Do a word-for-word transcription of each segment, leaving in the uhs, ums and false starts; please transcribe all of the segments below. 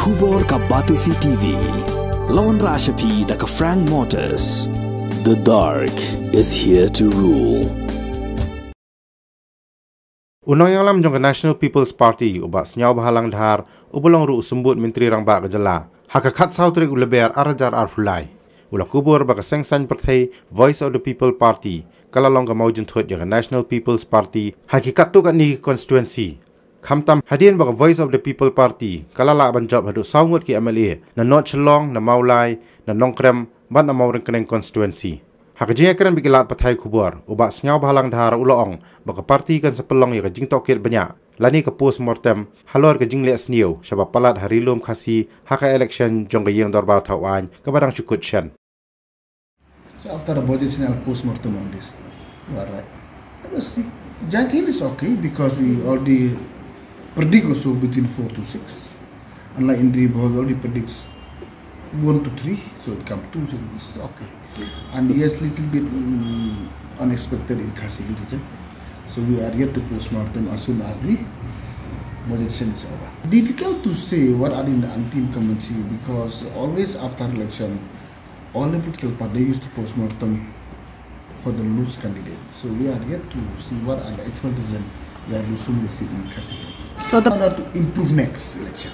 Khubor ka Batesi T V. Lawan Rashapi da ka Frank Motors. The dark is here to rule. U nongïalam jong ka National People's Party, u Bah Sniawbhalang Dhar, uba long ruh u Symbud Myntri Rangbah ka jylla, ha ka khatsaw tarik u Lber ar hajar arphew lai, u la kubur ba ka seng saiñ pyrthei Voice of the People Party ka la long ka mawjynthut ïa ka National People's Party ha ki katto katne ki constituency. Khamtam hadien ba ka Voice of the People Party ka la lah ban jop haduh saw ngut ki M L A na North Shillong, na Mawlai, na Nongkrem bad na Mawryngkneng constituency. Ha ka jingïakren bad ki lad pathai khubor, u Bah Sniawbhalang Dhar u la ong ba ka party kan sa pynlong ïa ka jingtohkit bniah lane ka post mortem halor ka jingleh sniew shaba palat ha Ri Lum Khasi ha ka election jong ka Ïing Dorbar Thawaiñ kaba dang shu kut shen. So after the budget, I'll post mortem on this. You are right. Let us see. Jaintia Hills is okay because we already predict also between four to six. Unlike Indri Bahul already predicts one to three, so it come two, so it's okay. And yes, little bit mm, unexpected in Khasi Hills region. So we are yet to post mortem as soon as the budget session is over. Difficult to say what are in the anti-incumbency because always after election, all the political party used to post mortem for the lose candidate. So we are yet to see what are the actual reason they are losing the seat in Khasi Hills. So the In order to improve next election.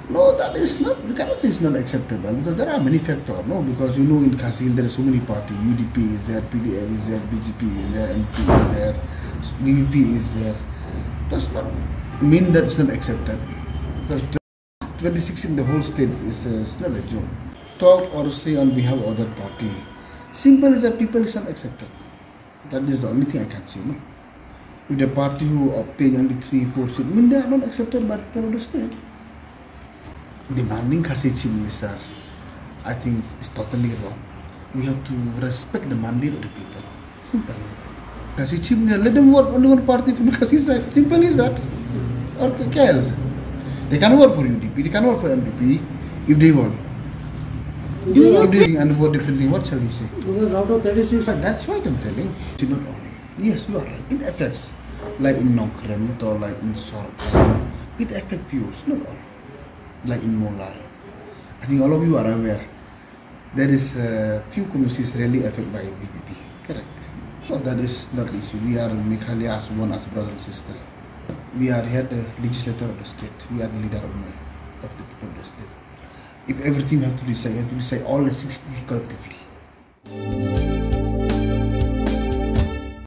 No, that is not, we cannot say it's not acceptable because there are many factors, no, because you know in Khasi Hills there are so many parties, U D P is there, P D F is there, B J P is there, N P is there, D P P is there. Does not mean that it's not accepted because twenty-six in the whole state is, uh, is not a joke. Talk or say on behalf of other party. Simple is that people is not accepted. That is the only thing I can say, no? If the party who obtain only three, four seats, I mean, they are not accepted by the people of the state. Demanding Khasi Chief Minister, I think, is totally wrong. We have to respect the mandate of the people. Simple as that. Khasi Chief Minister, let them vote only one party from Khasi side. Simple as that. Or kya hai? They can vote for U D P, they can vote for N P P if they want. If they and vote differently, what shall we say? Because out of thirty-six. But that's what I'm telling. It's not all. Yes, you are right. It affects. Like in Nongkrem or like in Sorkar, it affects few, not all. Like in Mawlai. I think all of you are aware. There is a few constituencies really affected by V P P. Correct. No, that is not the issue. We are Meghalaya as one, as brother and sister. We are here the legislator of the state. We are the leader of the, of the people of the state. If everything we have to decide, we have to decide all the sixty collectively.